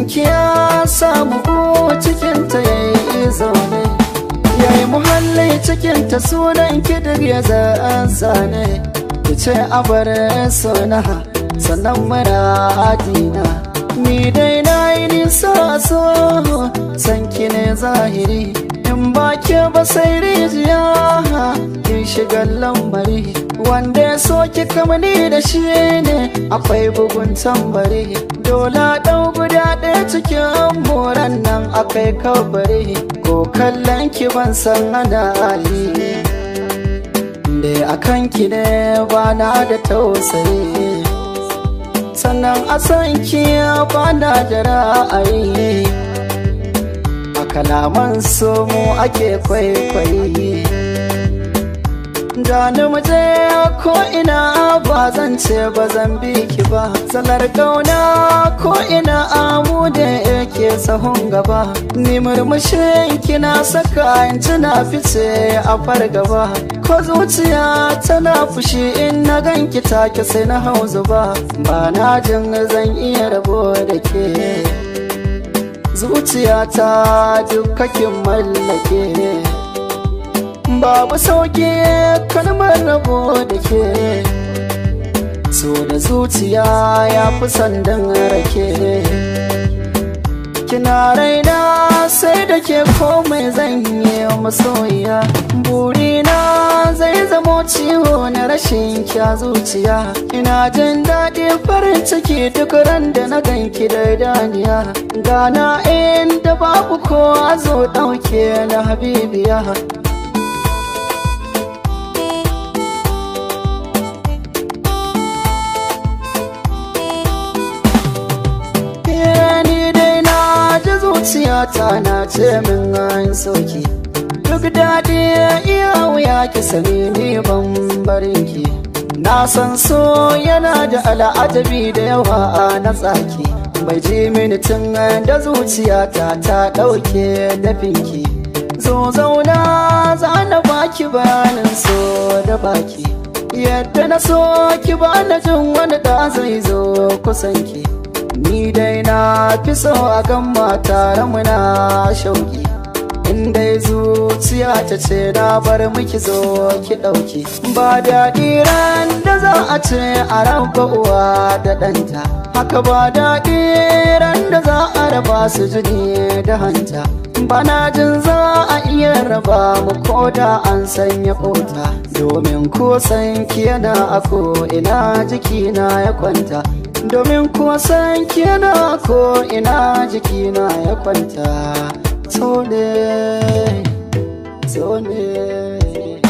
Sanki ya samu ko cikinta ya yi zaune, ya yi muhalli cikinta, sunan kidir ya zane. Ki ce abar sona, sannan muradina. Ni dai na yi nisa, so sanki ne zahiri. In ba ke ba sai rijiya, kin shiga lambari. Wanda ya so ki kamani da shi ne akwai bugun tambari. Dole ɗau guda ɗaya cikin moran nan akai kabari. Ko kallon ki ban san ana yi da akan ki ne, ba na da tausayi. Sannan a san ki ba na da ra'ayi. A kalaman so mu ake kwaikwayi. Gani muje ko ina, ba zan ce ba zan bi ki ba. Salar kauna ko ina amu da yake sahun gaba. Ni murmushin kina saka in tuna fice a fargaba. Ko zuciya tana fushi, in na ganki take sai na hau zuba. Ba na jin zan iya rabo da ke. Zuciyata dukkakin mallake. Babu sauki kalmar rabo da ke. So da zuciya ya fi sandan rake. Kina raina, sai da ke komai zan yi masoyiya. Burina zai zamo ciwo na rashin kya zuciya. Ina jin daɗi, farin ciki duk ran da na ganki da daniya. Gana inda babu kowa, zo ɗauke na habibiya. Ni dai na ji zuciyata na ce min an soki. Duk daɗi iya wuya, ki sani ni ban barin ki. Na san so yana da al'ajabi da yawa na tsaki. Bai ji mini tun da zuciyata ta ɗauke dafinki. Zo zauna, za na baki bayanin so da baki. Yadda na so ki, ba na jin wani da zai zo kusanki. Ni dai na fi so a gan tare muna shauki. In dai zuciya ta ce na bar miki, zo ki ɗauki. Ba daɗi ran da za a ce a raba uwa da ɗanta. Haka ba daɗi ran da za a raba su jini da hanta. Bana jin za a iya raba mu ko da an sanya kota. Domin ko san ki yana a ko ina jikina ya kwanta. Domin ko san ki yana ko ina jikina ya kwanta. So ne, so ne.